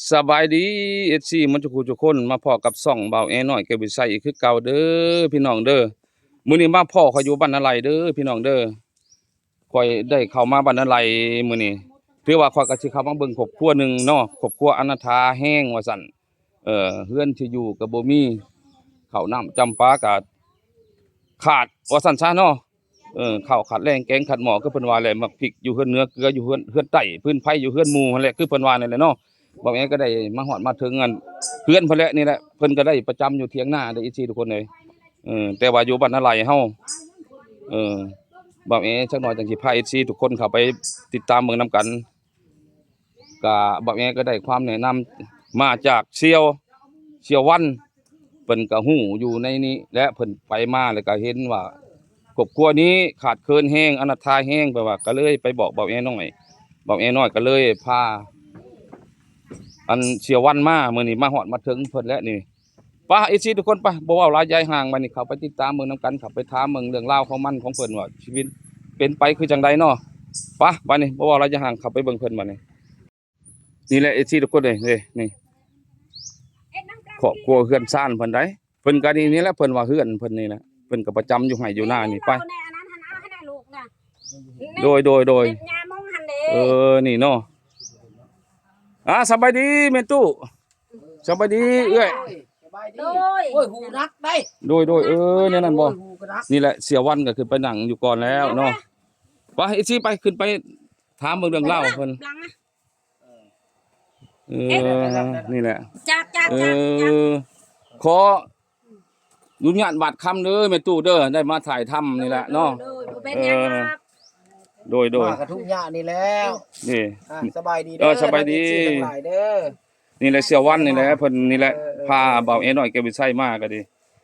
ສະບາຍດີ ເອັຟຊີ ໝົດທຸກຜູ້ທຸກຄົນ ມາພໍ້ກັບຊ່ອງບ່າວແອນ້ອຍແກ້ວວິໄຊອີກຄືເກົ່າເດີພີ່ນ້ອງເດີ. ມື້ນີ້ມາພໍ້ຂ້ອຍຢູ່ບ້ານນາໄລເດີພີ່ນ້ອງເດີ. ຂ້ອຍໄດ້ເຂົ້າມາບ້ານນາໄລມື້ນີ້ ຖືວ່າຂ້ອຍກໍຊິເຂົ້າມາເບິ່ງຄອບຄົວໜຶ່ງເນາະ, ຄອບຄົວອະນາຖາແຮງວ່າຊັ້ນ. ເອີ ເຮືອນທີ່ຢູ່ກໍບໍ່ມີ, ເຂົ້ານ້ຳຈຳປາກໍຂາດວ່າຊັ້ນຊະເນາະ. ເອີ ເຂົ້າຂາດແລງ ແກງຂາດໝໍ້ ຄືເພິ່ນວ່າແຫຼະ, ໝາກພິກຢູ່ເຮືອນເໜືອ ເກືອຢູ່ເຮືອນ ເຮືອນໃຕ້, ຟືນໄຟຢູ່ເຮືອນໝູ່ຫັ້ນແຫຼະ ຄືເພິ່ນວ່ານັ້ນແຫຼະເນາະ. ບ່າວແອກໍໄດ້ມາຮອດມາເຖິງອັນເຮືອນເພິ່ນແຫຼະ ນີ້ແຫຼະ, ເພິ່ນກໍໄດ້ປະຈຳຢູ່ຖຽງນາເດີ ເອັຟຊີ ທຸກຄົນເອີຍ. ເອີ ແຕ່ວ່າຢູ່ບ້ານນາໄລເຮົາ ເອີ ບ່າວແອຈັກໜ້ອຍຈັ່ງຊິພາ ເອັຟຊີ ທຸກຄົນເຂົ້າໄປຕິດຕາມເບິ່ງນຳກັນ. ກະບ່າວແອກໍໄດ້ຄວາມແນະນຳມາຈາກສ່ຽວ ສ່ຽວວັນ ເພິ່ນກໍຮູ້ຢູ່ໃນນີ້ແຫຼະ, ເພິ່ນໄປມາແລ້ວກໍເຫັນວ່າຄອບຄົວນີ້ຂາດເຂີນແຮງ ອະນາດຕາແຮງ ແປວ່າກໍເລີຍໄປບອກບ່າວແອນ້ອຍ, ບ່າວແອນ້ອຍກໍເລີຍພາອັນສ່ຽວວັນມາ ມື້ນີ້ມາຮອດມາເຖິງເພິ່ນແລ້ວນີ້. ໄປ ເອັຟຊີ ທຸກຄົນ ໄປ ບໍ່ເວົ້າຫຼາຍຢາຍຫ່າງ ບາດນີ້ເຂົ້າໄປຕິດຕາມເບິ່ງນຳກັນ, ເຂົ້າໄປຖາມເບິ່ງເລື່ອງລາວຂອງມັນ ຂອງເພິ່ນວ່າຊີວິດເປັນໄປຄືຈັ່ງໃດເນາະ. ໄປ ບາດນີ້ບໍ່ເວົ້າຫຼາຍຢາຍຫ່າງ ເຂົ້າໄປເບິ່ງເພິ່ນບາດນີ້. ນີ້ແຫຼະ ເອັຟຊີ ທຸກຄົນເອີຍ ນີ້ ຄອບຄົວເຮືອນຊານເພິ່ນໃດ໋ ເພິ່ນກໍນີ້ ນີ້ແຫຼະ ເພິ່ນວ່າເຮືອນເພິ່ນນີ້ແຫຼະ ເພິ່ນກໍປະຈຳຢູ່ໄຮ່ຢູ່ນານີ້. ໄປ ໂດຍ ໂດຍ ໂດຍ ເອີ ນີ້ເນາະ. ອ່າ ສະບາຍດີແມ່ຕູ້ ສະບາຍດີເອື້ອຍ ສະບາຍດີ. ໂອ້ຍ ໂດຍ ໂດຍ ເອີ ແນວນັ້ນບໍ່? ນີ້ແຫຼະ ສ່ຽວວັນກໍຂຶ້ນໄປນັ່ງຢູ່ກ່ອນແລ້ວເນາະ. ໄປ ເອັຟຊີ ໄປ ຂຶ້ນໄປຖາມເບິ່ງເລື່ອງລາວເພິ່ນ. ເອີ ນີ້ແຫຼະ ຈາກ ຈາກ ເອີ ຈາກ ຂໍອະນຸຍາດບາດຄຳເດີແມ່ຕູ້ເດີ ໄດ້ມາຖ່າຍທຳນີ້ແຫຼະເນາະ. ໂດຍ ໂດຍ ບໍ່ເປັນຫຍັງດອກ. ເອີ ໂດຍ ໂດຍ ມາກະທຸກຍາກນີ້ແລ້ວ. ນີ້ ອ່າ ສະບາຍດີເດີ ເອີ ສະບາຍດີ ທັງຫຼາຍເດີ. ນີ້ແຫຼະ ສ່ຽວວັນນີ້ແຫຼະ ເພິ່ນນີ້ແຫຼະ ເອີ ເອີ ພາບ່າວແອນ້ອຍແກ້ວວິໄຊມາກໍດີ.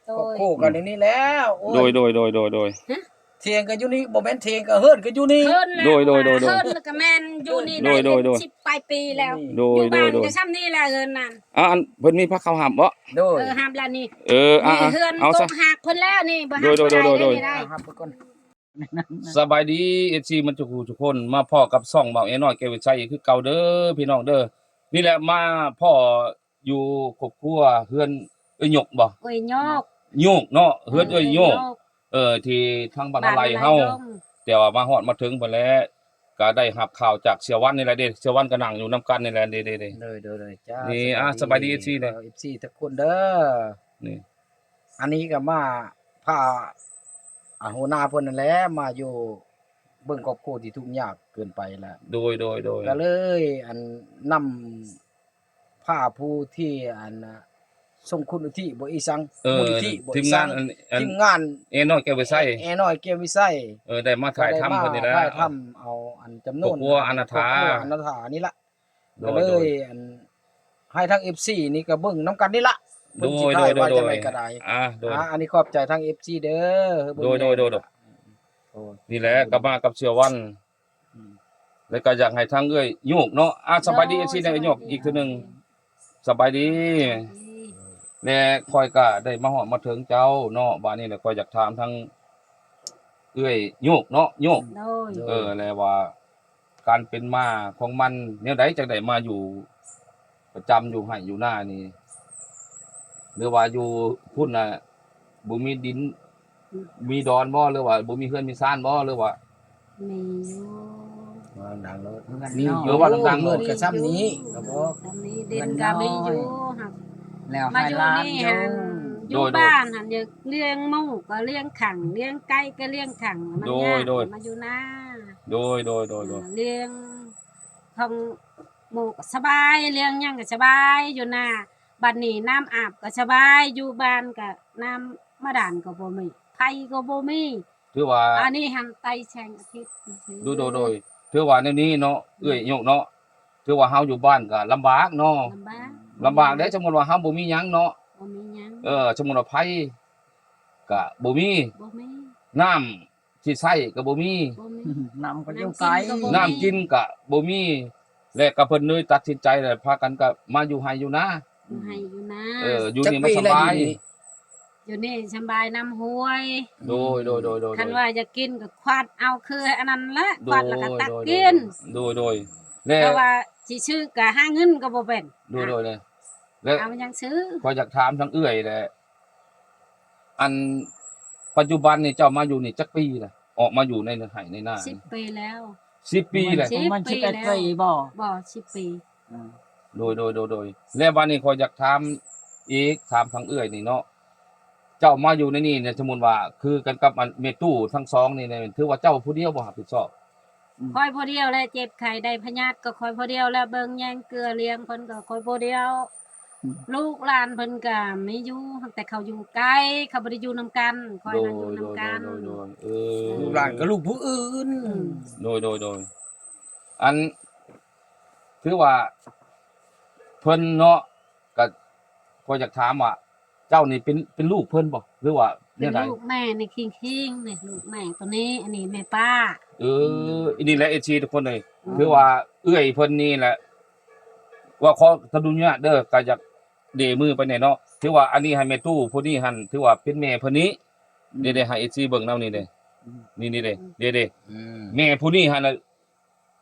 ໂດຍ ຄອບຄົວກັນຢູ່ນີ້ແລ້ວ. ໂອ້ຍ ໂດຍ ໂດຍ ໂດຍ ໂດຍ ໂດຍ ຖຽງກໍຢູ່ນີ້ ບໍ່ແມ່ນຖຽງກໍເຮືອນກໍຢູ່ນີ້. ໂດຍ ໂດຍ ໂດຍ ໂດຍ ເຮືອນກໍແມ່ນຢູ່ນີ້ ໂດຍ ໂດຍ ໂດຍ ສິບປາຍປີແລ້ວ. ໂດຍ ຢູ່ບ້ານ ໂດຍ ໂດຍ ກໍຊ່ຳນີ້ແຫຼະເຮືອນນັ້ນ. ອ່າ ອັນເພິ່ນມີພາເຂົ້າຫ້ຳບໍ່? ໂດຍ ເອີ ຫ້ຳລະນີ້. ເອີ ອ່າ ເຮືອນ ເອີ ຕົກຫັກເພິ່ນແລ້ວນີ້ ບໍ່ຮັບ ໂດຍ ໂດຍ ບໍ່ໄດ້ ໂດຍ ໂດຍ ເລີຍນີ້ໄດ້. ສະບາຍດີ ເອັຟຊີ ໝົດທຸກຜູ້ທຸກຄົນ ມາພໍ້ກັບຊ່ອງບ່າວແອນ້ອຍແກ້ວວິໄຊຄືເກົ່າເດີພີ່ນ້ອງເດີ. ນີ້ແຫຼະ ມາພໍ້ຢູ່ຄອບຄົວເຮືອນເອື້ອຍໂຍກບໍ່? ເອື້ອຍໂຍກ ໂຍກເນາະ ເຮືອນເອື້ອຍໂຍກ ເອີ ທີ່ທາງບ້ານນາໄລເຮົາ ແຕ່ວ່າມາຮອດມາເຖິງພຸ້ນແຫຼະ ກໍໄດ້ຮັບຂ່າວຈາກສ່ຽວວັນນີ້ແຫຼະເດ້. ສ່ຽວວັນກໍນັ່ງຢູ່ນຳກັນນີ້ແຫຼະເດ້ ເດ້ ເດ້ ໂດຍ ໂດຍ ໂດຍ ຈ້າ. ນີ້ ອ່າ ສະບາຍດີ ເອັຟຊີ ເດີ ເອັຟຊີ ທຸກຄົນເດີ. ນີ້ ອັນນີ້ກໍມາພາ ອ່າ ຫົວໜ້າເພິ່ນນັ້ນແຫຼະ ມາຢູ່ເບິ່ງຄອບຄົວທີ່ທຸກຍາກເກີນໄປແລ້ວ. ໂດຍ ໂດຍ ໂດຍ ກໍເລີຍ ອັນ ນຳພາຜູ້ທີ່ ອັນ ຊົງຄຸນອຸທິບໍ ອີສັງ ເອີ ມູນນິທິບໍ ທີມງານ ອີສັງ ອັນ ທີມງານແອນ້ອຍແກ້ວວິໄຊ ແອນ້ອຍແກ້ວວິໄຊ ເອີ ໄດ້ມາຖ່າຍທຳເພິ່ນນີ້ແຫຼະ ກໍໄດ້ມາຖ່າຍທຳເອົາ ອັນ ຈຳນວນຄອບຄົວອະນາຖາ ຄອບຄົວອະນາຖານີ້ລະ. ໂດຍ ກໍເລີຍ ໂດຍ ອັນ ໃຫ້ທາງ ເອັຟຊີ ນີ້ກໍເບິ່ງນຳກັນນີ້ລະ ເພິ່ນຊິຖ່າຍວ່າຈັ່ງໃດກໍໄດ້. ອ່າ ໂດຍ ອ່າ ອັນນີ້ຂອບໃຈທາງ ເອັຟຊີ ເດີ. ໂດຍ ໂດຍ ໂດຍ ໂດຍ ນີ້ແຫຼະ ກໍມາກັບສ່ຽວວັນ ອືມ ແລ້ວກໍຢາກໃຫ້ທາງເອື້ອຍໂຍກເນາະ. ອ່າ ສະບາຍດີ ໂດຍ ເອັຟຊີ ເອື້ອຍໂຍກ ສະບາຍດີ ອີກເທື່ອໜຶ່ງ. ສະບາຍດີ ສະບາຍດີ ແລະ ຂ້ອຍກໍໄດ້ມາຮອດມາເຖິງເຈົ້າເນາະ. ບາດນີ້ແຫຼະ ຂ້ອຍຢາກຖາມທາງເອື້ອຍໂຍກເນາະ ໂຍກ ໂດຍ ເອີ ແລະວ່າ ການເປັນມາຂອງມັນແນວໃດ ຈັ່ງໄດ້ມາຢູ່ປະຈຳຢູ່ໄຮ່ຢູ່ນານີ້ ຫຼືວ່າຢູ່ພຸ້ນນະ ບໍ່ມີດິນ ອືມ ມີດອນບໍ່ ຫຼືວ່າບໍ່ມີເຮືອນມີຊານບໍ່ ຫຼືວ່າ ມີຢູ່ ເວົ້າດັງໂລດ ມີຢູ່ ເອີ ເວົ້າດັງໆໂລດ ກໍຊ່ຳນີ້ ກໍບອກ ຊ່ຳນີ້ ດິນກໍມີຢູ່ ແລ້ວມາຢູ່ນີ້ຫັ້ນ ຢູ່ ໂດຍ ໂດຍ ບ້ານຫັ້ນ ຢາກລ້ຽງໝູກໍລ້ຽງຂັງ ລ້ຽງໄກ່ກໍລ້ຽງຂັງ ມັນຍາກ ໂດຍ ໂດຍ ມາຢູ່ນາ ໂດຍ ໂດຍ ໂດຍ ອ່າ ລ້ຽງຂອງໝູກໍສະບາຍ ລ້ຽງຫຍັງກໍສະບາຍຢູ່ນາ. ບັດນີ້ນ້ຳອາບກໍສະບາຍ ຢູ່ບ້ານກໍນ້ຳບາດານກໍບໍ່ມີ ໄຟກໍບໍ່ມີ ຖືວ່າ ອັນນີ້ຫັ້ນໄຕ່ແສງອາທິດຊື່ໆ ໂດຍ ໂດຍ ໂດຍ ຖືວ່າແນວນີ້ເນາະ ອືມ ເອື້ອຍໂຍກເນາະ ຖືວ່າເຮົາຢູ່ບ້ານກໍລຳບາກເນາະ ລຳບາກ ລຳບາກເດ້. ສົມມຸດວ່າເຮົາບໍ່ມີຫຍັງເນາະ ບໍ່ມີຫຍັງ ເອີ ສົມມຸດວ່າໄຟກໍບໍ່ມີ ບໍ່ມີ ນ້ຳ ທີ່ໃຊ້ກໍບໍ່ມີ ບໍ່ມີ ນ້ຳກໍຢູ່ໄກ ນ້ຳກິນກໍບໍ່ມີ ແລະກໍເພິ່ນເລີຍຕັດສິນໃຈ ແລະພາກັນກໍມາຢູ່ໄຮ່ຢູ່ນາ ຢູ່ໄຮ່ຢູ່ນາ ເອີ ຢູ່ນີ້ມັນສະບາຍ ຢູ່ນີ້ສະບາຍນຳຫ້ວຍ ໂດຍ ໂດຍ ໂດຍ ໂດຍ ຄັນວ່າຢາກກິນກໍຄວັດເອົາຄືອັນນັ້ນແຫຼະ ໂດຍ ຄວັດແລ້ວກໍຕັກກິນ ໂດຍ ໂດຍ ແລະ ແຕ່ວ່າ ຊິຊື້ກໍຫາເງິນກໍບໍ່ເປັນ ໂດຍ ໂດຍ ແລ້ວ ແລ້ວເອົາຫຍັງຊື້? ຂ້ອຍຢາກຖາມທາງເອື້ອຍແຫຼະ ອັນປັດຈຸບັນນີ້ເຈົ້າມາຢູ່ນີ້ຈັກປີແລ້ວ? ອອກມາຢູ່ໃນໄຮ່ໃນນາ ສິບປີແລ້ວ ສິບປີແລ້ວ ປະມານສິບເອັດປີບໍ່? ບໍ່ ສິບປີ ອືມ ໂດຍ ໂດຍ ໂດຍ ໂດຍ ແລ້ວບາດນີ້ຂ້ອຍຢາກຖາມອີກ ຖາມທາງເອື້ອຍນີ້ເນາະ ເຈົ້າມາຢູ່ໃນນີ້ເນຍ ສົມມຸດວ່າຄືກັນກັບອັນແມ່ຕູ້ທັງສອງນີ້ ຖືວ່າເຈົ້າຜູ້ດຽວບໍ່ຮັບຜິດຊອບ? ອືມ ຂ້ອຍຜູ້ດຽວແຫຼະ ເຈັບໄຂ້ໄດ້ພະຍາດກໍຂ້ອຍຜູ້ດຽວ ແລ້ວເບິ່ງແຍງເກື້ອລ້ຽງເພິ່ນກໍຂ້ອຍຜູ້ດຽວ ອືມ ລູກຫຼານເພິ່ນກໍມີຢູ່ ແຕ່ເຂົາຢູ່ໄກ ເຂົາບໍ່ໄດ້ຢູ່ນຳກັນ ຂ້ອຍ ໂດຍ ນັ້ນຢູ່ນຳກັນ ໂດຍ ໂດຍ ໂດຍ ເອີ ເອີ ລູກຫຼານກໍລູກຜູ້ອື່ນ ອືມ ໂດຍ ໂດຍ ໂດຍ ອັນ ຖືວ່າເພິ່ນເນາະ ກໍ ຂ້ອຍຢາກຖາມວ່າ ເຈົ້ານີ້ເປັນ ເປັນລູກເພິ່ນບໍ່ ຫຼືວ່າແນວໃດ? ເປັນລູກແມ່ນີ້ ຄິງໆ ນີ້ ລູກແມ່ຕົວນີ້ ອັນນີ້ແມ່ປ້າ ເອີ ອືມ ອັນນີ້ແຫຼະ ເອັຟຊີ ທຸກຄົນເອີຍ ອືມ ຄືວ່າເອື້ອຍເພິ່ນນີ້ແຫຼະ ວ່າຂໍອະນຸຍາດເດີ ກໍຢາກເດມືໄປແດ່ເນາະ ຖືວ່າອັນນີ້ໃຫ້ແມ່ຕູ້ຜູ້ນີ້ຫັ້ນ ຖືວ່າເປັນແມ່ເພິ່ນນີ້ ອືມ ເດ ເດ ໃຫ້ເອັຟຊີເບິ່ງນຳນີ້ເດ ອືມ ນີ້ ນີ້ເດ ອືມ ເດ ເດ ອືມ ແມ່ຜູ້ນີ້ຫັ້ນນະ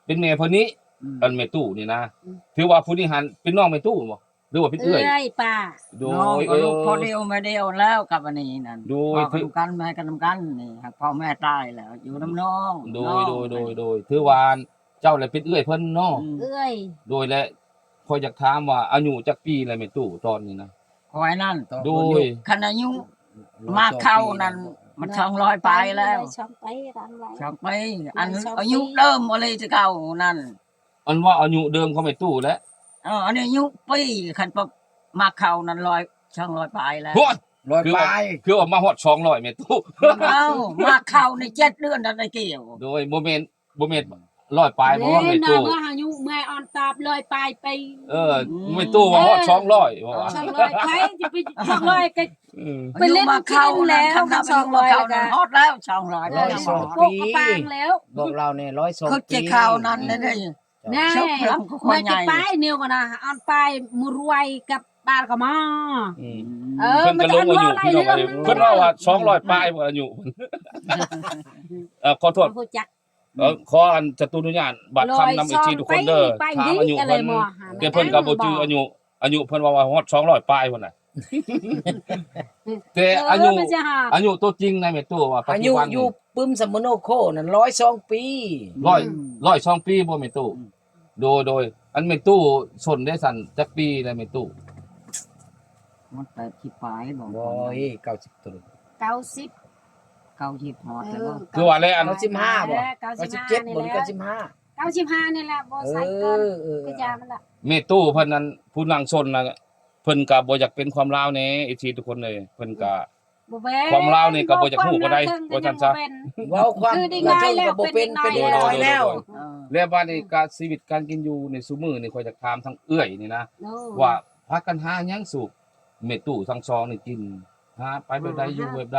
ເປັນແມ່ເພິ່ນນີ້ ອືມ ອັນແມ່ຕູ້ນີ້ນະ ອືມ ຖືວ່າຜູ້ນີ້ຫັ້ນເປັນນ້ອງແມ່ຕູ້ບໍ່ ຫຼືວ່າເປັນເອື້ອຍ? ເອື້ອຍປ້າ ໂດຍ ນ້ອງກໍລູກພໍ່ດຽວແມ່ດຽວແລ້ວກັບອັນນີ້ນັ້ນ ໂດຍ ເວົ້າກັນນຳກັນ ແມ່ກັນນຳກັນນີ້ ຫາກພໍ່ແມ່ຕາຍແລ້ວ ຢູ່ນຳນ້ອງ ໂດຍ ນ້ອງ ໂດຍ ໂດຍ ໂດຍ ຖືວ່າເຈົ້າແຫຼະເປັນເອື້ອຍເພິ່ນເນາະ ອືມ ເອື້ອຍ ໂດຍ ແລະ ຂ້ອຍຢາກຖາມວ່າອາຍຸຈັກປີແລ້ວແມ່ຕູ້ຕອນນີ້ນະ? ຂ້ອຍນັ້ນ ໂດຍ ຄັນອາຍຸ ມາເຂົ້ານັ້ນ ມັນສອງຮ້ອຍປາຍແລ້ວ ສອງປີ ສອງປີ ອັນອາຍຸເດີມອີ່ຫຼີແຕ່ເກົ່ານັ້ນ ອັນວ່າອາຍຸເດີມຂອງແມ່ຕູ້ແຫຼະ ເອີ ອັນນີ້ອາຍຸປີ ຄັນປະ ມາເຂົ້ານັ້ນຮ້ອຍ ສອງຮ້ອຍປາຍແລ້ວ ໂອ້ຍ ຮ້ອຍປາຍ ຄືວ່າມາຮອດສອງຮ້ອຍແມ່ຕູ້ ເອົ້າ ມາເຂົ້າໃນເຈັດເດືອນນັ້ນໄດ້ກ່ຽວ ໂດຍ ບໍ່ແມ່ນ ບໍ່ແມ່ນຮ້ອຍປາຍບໍ່ແມ່ຕູ້ ເມື່ອອາຍຸແມ່ອອນຕອບຮ້ອຍປາຍປີ ເອີ ອືມ ແມ່ຕູ້ວ່າຮອດສອງຮ້ອຍ ເອີ ວ່າ ສອງຮ້ອຍ ໃຜຈະໄປສອງຮ້ອຍກໍ ອືມ ໄປຫຼິ້ນກິນແລ້ວ ສອງຮ້ອຍກໍຮອດແລ້ວ ສອງຮ້ອຍ ເອີ ຮ້ອຍສອງປີ ປາງແລ້ວ ບອກລາວແດ່ ຮ້ອຍສອງປີ ຄືຈະເຂົ້ານັ້ນເດ້ ແນ່ ເມື່ອຈະປາຍນີ້ກໍນະ ອັນປາຍມຸຣວຍກັບບາລກະມໍ ອືມ ເອີ ເພິ່ນກໍລົງອາຍຸ ເພິ່ນວ່າສອງຮ້ອຍປາຍບໍ່ອາຍຸ ເອີ ຂໍໂທດ ເອີ ຂໍອັນຈະຕຸອະນຸຍາດບາດຄຳນຳເອັຟຊີທຸກຄົນເດີ ຖາມອາຍຸເພິ່ນ ແຕ່ເພິ່ນກໍບໍ່ຈື່ອາຍຸ ອາຍຸເພິ່ນວ່າຮອດສອງຮ້ອຍປາຍພຸ້ນນະ ແຕ່ອາຍຸ ເອີ ມັນຈະຫາ ອາຍຸໂຕຈິງນະແມ່ຕູ້ວ່າປັດຈຸບັນ ອາຍຸຢູ່ປຶ້ມສຳມະໂນໂຄນັ້ນຮ້ອຍສອງປີ ຮ້ອຍ ອືມ ຮ້ອຍສອງປີບໍ່ແມ່ຕູ້? ອືມ ໂດຍ ໂດຍ ອັນແມ່ຕູ້ຊົນເດ້ຊັ້ນ ຈັກປີແລ້ວແມ່ຕູ້? ມັນແປດສິບປາຍບໍ່? ບໍ່ເອີຍ ເກົ້າສິບຕົ້ນ ເກົ້າສິບ ເກົ້າສິບຮອດແລ້ວບໍ່? ເອີ ຄືວ່າແລ້ວອັນ ເກົ້າສິບຫ້າບໍ່? ເກົ້າສິບເຈັດບໍ່ ເກົ້າສິບຫ້າ ເກົ້າສິບຫ້ານີ້ແຫຼະ ບໍ່ໃສ່ເກີນ ເອີ ເອີ ຄືຢ່າມັນລະ ແມ່ຕູ້ເພິ່ນນັ້ນ ຜູ້ນັ່ງຊົນນະ ເພິ່ນກະບໍ່ຢາກເປັນຄວາມລາວແດ່ ເອັຟຊີທຸກຄົນເອີຍ ເພິ່ນກະ ອືມ ຄວາມລາວນີ້ກໍບໍ່ຢາກຮູ້ປານໃດ ວ່າຊັ້ນຊະ ເວົ້າຄວາມ ຄືເດັກນ້ອຍແລ້ວ ເປັນເດັກນ້ອຍແລ້ວ ແລ້ວບາດນີ້ກະຊີວິດການກິນຢູ່ໃນຊຸມື້ນີ້ ຂ້ອຍຢາກຖາມທາງເອື້ອຍນີ້ນະ ວ່າພາກັນຫາຫຍັງສູບ ແມ່ຕູ້ທັງສອງນີ້ກິນ ຫາໄປແບບໃດ ຢູ່ແບບໃດ?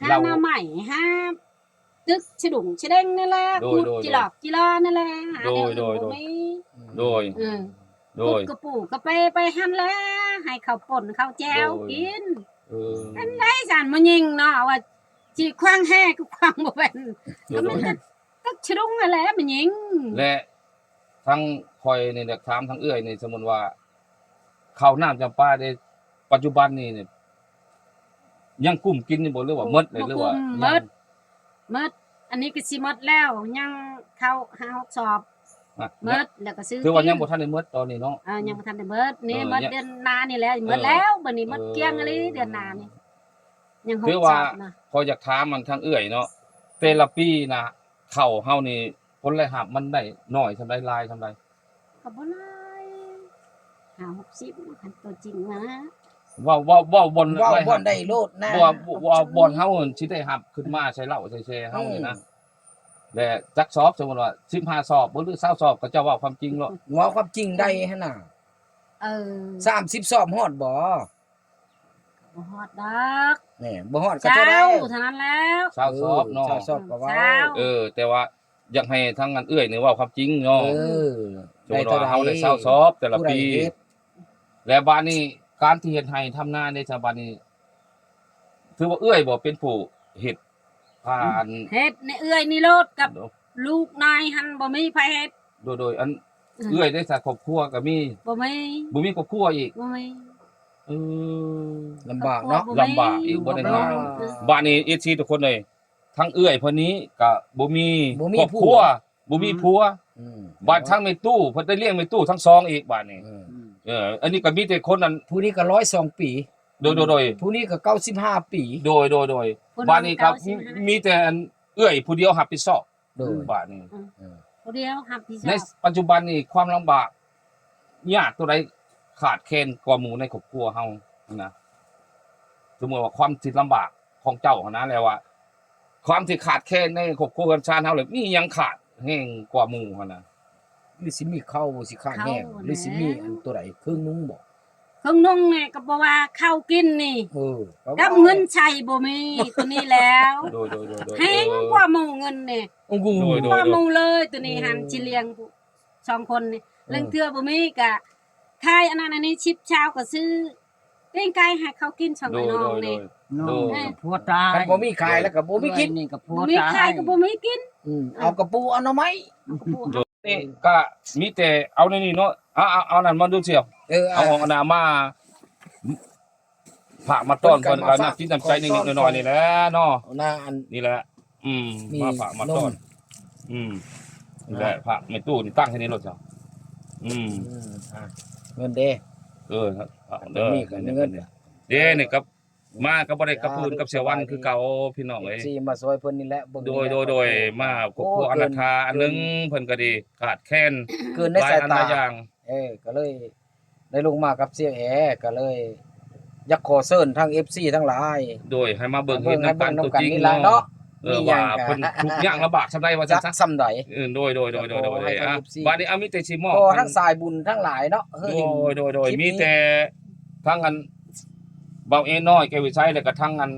ຫາໜໍ່ໄມ້ ຫາຕຶກສະດຸ້ງສະເດັງນີ້ແຫຼະ ໂດຍ ຂຸດ ໂດຍ ຈີ່ຫຼອກຈີ່ຫຼໍນີ້ແຫຼະ ຫາແນວອື່ນບໍ່ມີ ໂດຍ ໂດຍ ອືມ ໂດຍ ຂຸດກະປູກະເປໄປຫັ້ນແຫຼະ ໃຫ້ເຂົາປົ່ນເຂົ້າແຈ່ວກິນ ເອີ ອັນໃດຊັ້ນ ມາຍິງເນາະ ວ່າຊິຂວາງແຮ່ກໍຂວາງບໍ່ເປັນ ໂດຍ ກໍມີແຕ່ຕຶກສະດຸ້ງຫັ້ນແຫຼະ ມາຍິງ ແລະ ທາງຂ້ອຍນີ້ຢາກຖາມທາງເອື້ອຍນີ້ ສົມມຸດວ່າ ເຂົ້ານ້ຳຈຳປາເດ້ ປັດຈຸບັນນີ້ ຍັງກຸ້ມກິນຢູ່ບໍ່ ຫຼືວ່າໝົດແລ້ວ ຫຼືວ່າ ໝົດ ໝົດ ອັນນີ້ກໍຊິໝົດແລ້ວ ຍັງເຂົ້າຫ້າຫົກສອບ ໝົດ ແລ້ວກໍຊື້ ຖືວ່າຍັງບໍ່ທັນໄດ້ໝົດຕອນນີ້ເນາະ ເອີ ຍັງບໍ່ທັນໄດ້ໝົດ ນີ້ໝົດເດືອນໜ້ານີ້ແຫຼະ ໝົດແລ້ວ ບາດນີ້ໝົດກ້ຽງອີ່ຫຼີເດືອນໜ້ານີ້ ຍັງຫົກສອບນະ ຂ້ອຍຢາກຖາມອັນທາງເອື້ອຍເນາະ ແຕ່ລະປີນະ ເຂົ້າເຮົານີ້ຜົນລາຍຮັບມັນໄດ້ໜ້ອຍສ່ຳໃດ ຫຼາຍສ່ຳໃດ? ກໍບໍ່ຫຼາຍ ຫ້າຫົກສິບ ຄັນຕົວຈິງນະ ເວົ້າ ເວົ້າ ເວົ້າບ່ອນ ເວົ້າບ່ອນໄດ້ໂລດນະ ບໍ່ວ່າ ເວົ້າບ່ອນເຮົາຊິໄດ້ຮັບຂຶ້ນມາໃສ່ເຫຼົ້າໃສ່ແຊເຮົານີ້ນະ ອືມ ແລະ ຈັກສອບ ສົມມຸດວ່າສິບຫ້າສອບບໍ່ ຫຼື ຊາວສອບ ກໍເຈົ້າເວົ້າຄວາມຈິງໂລດ ເວົ້າຄວາມຈິງໄດ້ຫັ້ນນະ ເອີ ສາມສິບສອບຮອດບໍ່? ບໍ່ຮອດດອກ ແນ່ ບໍ່ຮອດກໍເທົ່າໃດ ຊາວເທົ່ານັ້ນແລ້ວ ຊາວສອບເນາະ ເອີ ຊາວສອບກໍເວົ້າ ຊາວ ເອີ ແຕ່ວ່າ ຢາກໃຫ້ທາງອັນເອື້ອຍນີ້ເວົ້າຄວາມຈິງເນາະ ເອີ ສົມມຸດວ່າເຮົາໄດ້ຊາວສອບແຕ່ລະປີ ແລ້ວບາດນີ້ການທີ່ເຮັດໄຮ່ທຳນາເດ້ຊະ ບາດນີ້ ຖືວ່າເອື້ອຍບໍ່ເປັນຜູ້ເຮັດ ອືມ ອັນ ເຮັດໃນເອື້ອຍນີ້ໂລດ ກັບລູກນາຍຫັ້ນບໍ່ມີໃຜເຮັດ ໂດຍ ໂດຍ ອັນ ເອື້ອຍໄດ້ສາຄອບຄົວກໍມີ ບໍ່ມີ ບໍ່ມີຄອບຄົວອີກ ບໍ່ມີ ເອີ ລຳບາກເນາະ ຄອບຄົວບໍ່ມີ ລຳບາກອີກ ບໍ່ໄດ້ງ່າຍ ເອີ ບາດນີ້ ເອັຟຊີ ທຸກຄົນເອີຍ ທັງເອື້ອຍເພິ່ນນີ້ກໍບໍ່ມີ ບໍ່ມີ ຄອບຄົວ ຜົວ ບໍ່ມີ ອືມ ຜົວ ອືມ ບາດທັງແມ່ຕູ້ ເພິ່ນໄດ້ລ້ຽງແມ່ຕູ້ທັງສອງອີກບາດນີ້ ເອີ ເອີ ອັນນີ້ກໍມີແຕ່ຄົນນັ້ນ ຜູ້ນີ້ກໍຮ້ອຍສອງປີ ໂດຍ ໂດຍ ໂດຍ ຜູ້ນີ້ກໍເກົ້າສິບຫ້າປີ ໂດຍ ໂດຍ ໂດຍ ຜູ້ນັ້ນ ບາດນີ້ກໍ ເກົ້າສິບຫ້າ ມີແຕ່ອັນເອື້ອຍຜູ້ດຽວຮັບຜິດຊອບ ໂດຍ ບາດນີ້ ອືມ ເອີ ຜູ້ດຽວຮັບຜິດຊອບ ໃນປັດຈຸບັນນີ້ຄວາມລຳບາກຍາກຕົວໃດຂາດແຄນກວ່າໝູ່ໃນຄອບຄົວເຮົາຫັ້ນນະ? ສົມມຸດວ່າຄວາມທີ່ລຳບາກຂອງເຈົ້າຫັ້ນນະ ແລ້ວວ່າ ຄວາມທີ່ຂາດແຄນໃນຄອບຄົວເຮືອນຊານເຮົາ ແລ້ວມີຫຍັງຂາດແຮງກວ່າໝູ່ຫັ້ນນະ? ຫຼືຊິມີເຂົ້າ ຊິຂາດແຮງ ເຂົ້າ ຫຼືຊິມີ ແມ່ນ ອັນຕົວໃດ ເຄື່ອງນຸ່ງບໍ? ເຄື່ອງນຸ່ງນີ້ກໍບໍ່ວ່າເຂົ້າກິນນີ້ ເອີ ກັບເງິນໃຊ້ບໍ່ມີ ຕົວນີ້ແລ້ວ ໂດຍ ໂດຍ ໂດຍ ໂດຍ ແຮງກວ່າໝູ່ເງິນນີ້ ໂອ້ໂຫ ໂດຍ ໂດຍ ກວ່າໝູ່ເລີຍ ໂດຍ ຕົວນີ້ຫັ້ນ ອືມ ຊິລ້ຽງສອງຄົນນີ້ ເອີ ລາງເທື່ອບໍ່ມີກໍຂາຍອັນນັ້ນອັນນີ້ ສິບຊາວກໍຊື້ ປີ້ງໄກ່ໃຫ້ເຂົາກິນຊ່ອງ ໂດຍ ອ້າຍນ້ອງ ໂດຍ ນີ້ ໂດຍ ນ້ອງ ໂດຍ ກໍຜົວຕາຍ ຄັນບໍ່ມີຂາຍແລ້ວກໍບໍ່ມີກິນ ເອື້ອຍນີ້ກໍຜົວຕາຍ ບໍ່ມີຂາຍກໍບໍ່ມີກິນ ອືມ ເອົາກະປູເອົາໜໍ່ໄມ້ ເອົາກະປູ ໂດຍ ນີ້ກໍມີແຕ່ເອົາໃນນີ້ເນາະ ເອົາ ເອົາ ເອົານັ້ນມາດູສ່ຽວ ເອີ ເອົາ ເອົາອັນນັ້ນມາ ຝາກມາຕ້ອນເພິ່ນກໍນ້ຳຈິດນ້ຳໃຈນິດໆໜ້ອຍໆນີ້ແຫຼະເນາະ ເອົາໜ້າອັນ ນີ້ແຫຼະ ອືມ ມີ ມາຝາກມາຕ້ອນ ນົມ ອືມ ນີ້ແຫຼະ ຝາກແມ່ຕູ້ນີ້ຕັ້ງໃຫ້ໃນລົດເຈົ້າ ອືມ ອືມ ອ່າ ເງິນເດ້ ເອີ ເອົາເດີ ມີເງິນ ເດ້ ນີ້ກໍມາກໍບໍ່ໄດ້ກັບປູນກັບເສຍວັນຄືເກົ່າ ພີ່ນ້ອງເອີຍ ເອັຟຊີມາຊ່ອຍເພິ່ນນີ້ແຫຼະ ເບິ່ງ ໂດຍ ນີ້ແຫຼະ ໂດຍ ໂດຍ ຄອບຄົວ ມາຄອບຄົວ ໂອ້ ອະນາຖາ ເກີນ ອັນໜຶ່ງ ເພິ່ນກໍໄດ້ຂາດແຄນ ເກີນໃນສາຍຕາ ຫຼາຍອັນຫຼາຍຢ່າງ ເອີ ກໍເລີຍ ໄດ້ລົງມາກັບສ່ຽວແອ ກໍເລີຍຢາກຂໍເຊີນທາງເອັຟຊີທັງຫຼາຍ ໂດຍ ໃຫ້ມາເບິ່ງເຫັນນຳກັນຕົວຈິງເນາະ ເອີ ວ່າເພິ່ນທຸກຍາກລຳບາກສ່ຳໃດວ່າຊັ້ນຊະ ສ່ຳໃດ ເອີ ໂດຍ ໂດຍ ໂດຍ ໂດຍ ອ່າ ບາດນີ້ ເອົາ ມີແຕ່ຊິມອບ ຂໍທັງສາຍບຸນທັງຫຼາຍເນາະ ໂດຍ ໂດຍ ໂດຍ ມີແຕ່ທັງອັນ ບ່າວເອນ້ອຍ ແກ້ວວິໄຊ ແລ້ວກໍທັງອັນ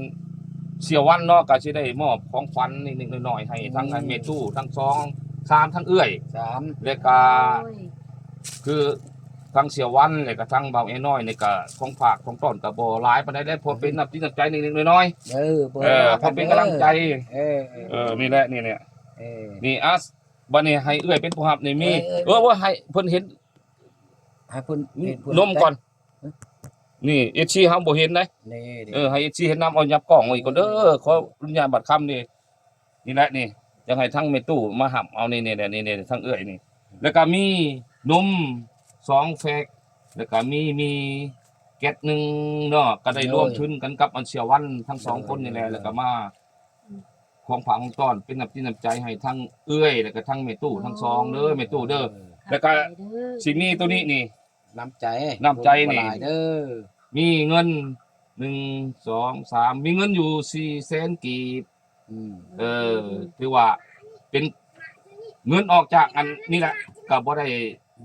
ສ່ຽວວັນເນາະ ກໍຊິໄດ້ມອບຂອງຂວັນນິດໆໜ້ອຍໆ ໃຫ້ທັງອັນ ອືມ ແມ່ຕູ້ທັງສອງ ສາມ ທັງເອື້ອຍ ສາມ ແລ້ວກໍ ໂດຍ ຄືທັງສ່ຽວວັນ ແລ້ວກໍທັງບ່າວເອນ້ອຍນີ້ກໍ ຂອງຝາກຂອງຕ້ອນກໍບໍ່ຫຼາຍປານໃດແຫຼະ ພໍເປັນ ອືມ ນ້ຳຈິດນ້ຳໃຈນິດໆໜ້ອຍໆ ເອີ ເອີ ພໍເປັນກຳລັງໃຈ ເອີ ເອີ ເອີ ນີ້ແຫຼະ ນີ້ແຫຼະ ເອີ ນີ້ ອ່າ ບັດນີ້ໃຫ້ເອື້ອຍເປັນຜູ້ຮັບນີ້ມີ ເອີ ເອີ ເອີ ວ່າໃຫ້ເພິ່ນເຫັນ ໃຫ້ເພິ່ນ ນີ້ ເຫັນເພິ່ນນົມກ່ອນ ນີ້ ເອັຟຊີເຮົາບໍ່ເຫັນໃດ໋ ນີ້ ເອີ ໃຫ້ເອັຟຊີເຫັນນຳ ເອົາຫຍັບກ້ອງມາອີກກ່ອນເດີ ເອີ ຂໍອະນຸຍາດບາດຄຳນີ້ ນີ້ແຫຼະນີ້ ຢາກໃຫ້ທັງແມ່ຕູ້ມາຮັບເອົາ ນີ້ ນີ້ແຫຼະ ນີ້ ນີ້ ທັງເອື້ອຍນີ້ ແລ້ວກໍມີນົມສອງແຟກ ແລ້ວກໍມີ ມີແກັດໜຶ່ງເນາະ ກໍໄດ້ ໂດຍ ລວມທຶນກັນກັບອັນສ່ຽວວັນທັງສອງຄົນນີ້ແຫຼະ ໂດຍ ແລ້ວກໍມາ ຂອງຝາກຂອງຕ້ອນ ເປັນນ້ຳຈິດນ້ຳໃຈໃຫ້ທັງເອື້ອຍ ແລ້ວກໍທັງແມ່ຕູ້ທັງສອງເດີ ແມ່ຕູ້ເດີ ເອີ ແລ້ວກໍ ຂອບໃຈເດີ ຊິມີໂຕນີ້ນີ້ ນ້ຳໃຈ ນ້ຳໃຈນີ້ ບໍ່ຫຼາຍເດີ ມີເງິນ ໜຶ່ງ ສອງ ສາມ ມີເງິນຢູ່ສີ່ແສນກີບ ອືມ ເອີ ຖືວ່າເປັນເງິນອອກຈາກອັນນີ້ແຫຼະ ກໍບໍ່ໄດ້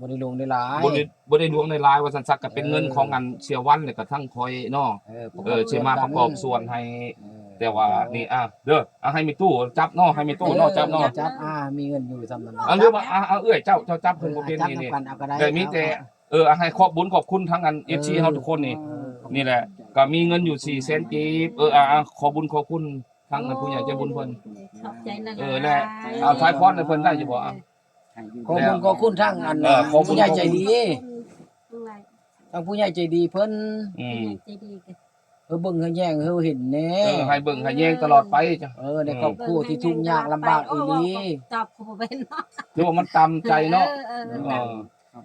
ບໍ່ໄດ້ຫຼວງໄດ້ຫຼາຍ ບໍ່ໄດ້ ບໍ່ໄດ້ຫຼວງໄດ້ຫຼາຍວ່າຊັ້ນຊະ ກໍເປັນເງິນ ເອີ ຂອງອັນເສຍວັນ ແລ້ວກໍທັງຂ້ອຍເນາະ ເອີ ເອີ ຊິມາປະກອບສ່ວນໃຫ້ ເອີ ແຕ່ວ່ານີ້ ອ່າ ເດີ ອ່າ ໃຫ້ແມ່ຕູ້ຈັບເນາະ ໃຫ້ແມ່ຕູ້ເນາະ ເອີ ຈັບເນາະ ຈັບ ອ່າ ມີເງິນຢູ່ສ່ຳນັ້ນ ອ່າ ຫຼືວ່າ ຈັບ ອ່າ ເອົາເອື້ອຍເຈົ້າ ເຈົ້າຈັບ ເອີ ເພິ່ນບໍ່ເປັນ ອ່າ ນີ້ ນີ້ ຈັບນຳກັນເອົາກໍໄດ້ ແຕ່ມີແຕ່ ເອົາ ເອີ ອ່າ ໃຫ້ຂອບບຸນຂອບຄຸນທັງອັນ ເອັຟຊີ ເຮົາທຸກຄົນນີ້ ເອີ ນີ້ແຫຼະ ກໍມີເງິນຢູ່ສີ່ແສນກີບ ເອີ ອ່າ ອ່າ ຂອບບຸນຂອບຄຸນ ທາງ ໂອ້ ຜູ້ໃຫຍ່ໃຈບຸນເພິ່ນ ຂອບໃຈຫຼາຍໆ ເອີ ແລະ ເອົາ ສາຍພອນໃຫ້ເພິ່ນໄດ້ຢູ່ບໍ່? ເອີ ຂອບຄຸນ ຂອບຄຸນທາງອັນ ເອີ ຂອບຄຸນ ຜູ້ໃຫຍ່ໃຈດີ ຂອບຄຸນ ທາງຜູ້ໃຫຍ່ໃຈດີເພິ່ນ ອືມ ຜູ້ໃຫຍ່ໃຈດີກໍ ເອີ ເບິ່ງໃຫ້ແຍງໃຫ້ເຮົາເຫັນແດ່ ເອີ ໃຫ້ເບິ່ງໃຫ້ແຍງຕະຫຼອດໄປ ເອີ ໃນຄອບຄົວທີ່ທຸກຍາກລຳບາກອີ່ຫຼີ ເອີ ເວົ້າກໍຕອບເຂົາບໍ່ເປັນເນາະ ຖືວ່າມັນຕາມໃຈເນາະ ເອີ ເອີ ເອີ ເອີ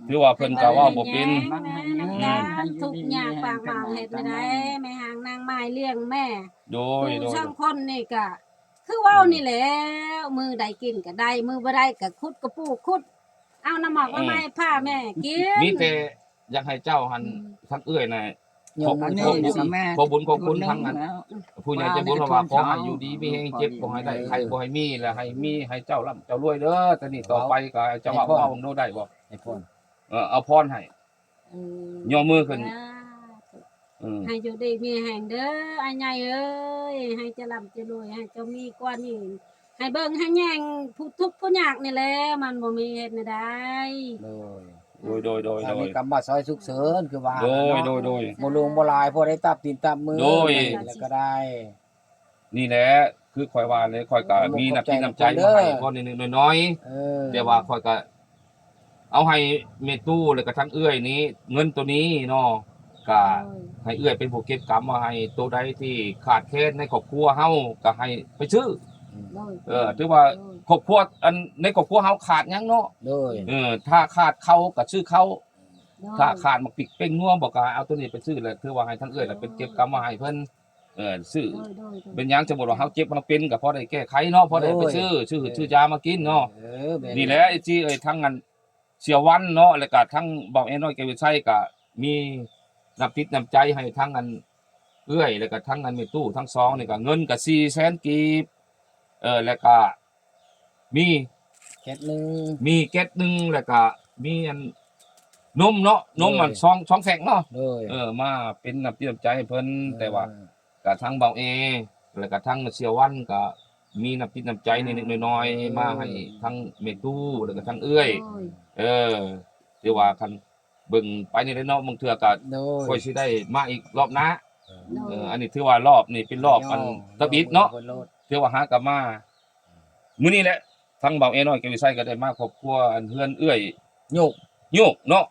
ຖືວ່າເພິ່ນກໍເວົ້າບໍ່ເປັນ ແມ່ນ ອືມ ທຸກຍາກປາກໝາກເຮັດແນວໃດ ແມ່ຫາງນາງໝາຍລ້ຽງແມ່ ໂດຍ ໂດຍ ສອງຄົນນີ້ກໍ ຄືເວົ້ານີ້ແຫຼະ ມື້ໃດກິນກໍໄດ້ ມື້ບໍ່ໄດ້ກໍຂຸດກະປູຂຸດ ເອົານ້ຳໝອກ ອືມ ມາໃໝ່ພາແມ່ກິນ ມີແຕ່ຢາກໃຫ້ເຈົ້າຫັ້ນ ອືມ ທັງເອື້ອຍນະ ຍອມ ຂອບ ຂອບບຸນຂອບຄຸນທັງນັ້ນ ຜູ້ໃຫຍ່ໃຈບຸນລາວວ່າ ຂໍໃຫ້ຢູ່ດີມີແຮງ ເຈັບບໍ່ໃຫ້ໄດ້ ໄຂ້ບໍ່ໃຫ້ມີ ແລະໃຫ້ມີ ໃຫ້ເຈົ້າລ່ຳເຈົ້າລວຍເດີ ແຕ່ນີ້ຕໍ່ໄປກໍເຈົ້າເວົ້າ ເວົ້າເບິ່ງດູໄດ້ບໍ່? ໃຫ້ພອນ ເອີ ເອົາພອນໃຫ້ ເອີ ຍົກມືຂຶ້ນ ສາທຸ ເອີ ໃຫ້ຢູ່ດີມີແຮງເດີ ອ້າຍໃຫຍ່ເອີຍ ໃຫ້ເຈົ້າລ່ຳເຈົ້າລວຍ ໃຫ້ເຈົ້າມີກວ່ານີ້ ໃຫ້ເບິ່ງໃຫ້ແຍງຜູ້ທຸກຜູ້ຍາກນີ້ແຫຼະ ມັນບໍ່ມີເຮັດແນວໃດ ໂດຍ ໂດຍ ໂດຍ ໂດຍ ໂດຍ ມີກຳມາຊ່ອຍສຸກເສີນ ຄືວ່າ ໂດຍ ເນາະ ໂດຍ ໂດຍ ບໍ່ຫຼວງບໍ່ຫຼາຍ ພໍໄດ້ຕາບຕີນຕາບມື ໂດຍ ແລ້ວກໍໄດ້ ນີ້ແຫຼະ ຄືຂ້ອຍວ່າແຫຼະ ຂ້ອຍກໍມີນ້ຳຈິດນ້ຳໃຈມາໃຫ້ພໍນິດໆໜ້ອຍໆ ເອີ ແຕ່ວ່າຂ້ອຍກໍ ເອົາໃຫ້ແມ່ຕູ້ ແລ້ວກໍທັງເອື້ອຍນີ້ ເງິນໂຕນີ້ເນາະ ກໍໃຫ້ເອື້ອຍເປັນຜູ້ເກັບກຳມາໃຫ້ ໂຕໃດທີ່ຂາດແຄນໃນຄອບຄົວເຮົາກໍໃຫ້ໄປຊື້. ໂດຍ ເອີ ຖືວ່າ ໂດຍ ຄອບຄົວ ອັນ ໃນຄອບຄົວເຮົາຂາດຫຍັງເນາະ ໂດຍ ເອີ ຖ້າຂາດເຂົ້າກໍຊື້ເຂົ້າ ໂດຍ ຖ້າຂາດໝາກພິກແປ້ງນົວບໍ່ກໍເອົາໂຕນີ້ໄປຊື້ ແລ້ວຖືວ່າໃຫ້ທາງເອື້ອຍລະເປັນເກັບກຳມາໃຫ້ເພິ່ນ ເອີ ຊື້ ໂດຍ ໂດຍ ໂດຍ ເປັນຫຍັງ ສົມມຸດວ່າເຮົາເຈັບເຮົາເປັນກໍພໍໄດ້ແກ້ໄຂເນາະ ພໍໄດ້ໄປຊື້ ເອີ ຊື້ ຊື້ຢາມາກິນເນາະ ເອີ ແມ່ນ ນີ້ແຫຼະ ເອັຟຊີເອີຍ ທາງອັນ ເສຍວັນເນາະ ແລ້ວກະທັງບ່າວແອນ້ອຍແກ້ວວິໄຊກະມີນ້ຳຈິດນ້ຳໃຈໃຫ້ທັງອັນເອື້ອຍ ແລ້ວກະທັງອັນແມ່ຕູ້ທັງສອງນີ້ກະ ເງິນກະສີ່ແສນກີບ ເອີ ແລ້ວກະມີແກັດໜຶ່ງ ມີແກັດໜຶ່ງ ແລ້ວກະມີອັນນົມເນາະ ນົມອັນ ໂດຍ ສອງ ສອງແພັກເນາະ ໂດຍ ເອີ ມາເປັນນ້ຳຈິດນ້ຳໃຈໃຫ້ເພິ່ນ ເອີ ແຕ່ວ່າ ກະທັງບ່າວແອ ແລ້ວກະທັງເສຍວັນກະມີນ້ຳຈິດນ້ຳໃຈ ໂດຍ ເລັກໆນ້ອຍໆ ໂດຍ ມາໃຫ້ທັງແມ່ຕູ້ ແລ້ວກະທັງເອື້ອຍ ໂດຍ ເອີ ຖືວ່າຄັນເບິ່ງໄປນີ້ແຫຼະເນາະ ບາງເທື່ອກະ ໂດຍ ຂ້ອຍຊິໄດ້ມາອີກລອບໜ້າ ໂດຍ ເອີ ອັນນີ້ຖືວ່າລອບນີ້ເປັນລອບອັນທຳອິດເນາະ ຖືວ່າຫາກະມາ ມື້ນີ້ແຫຼະ ທັງບ່າວແອນ້ອຍແກ້ວວິໄຊກະໄດ້ມາຄອບຄົວອັນເຮືອນເອື້ອຍໂຍກ ໂຍກເນາະ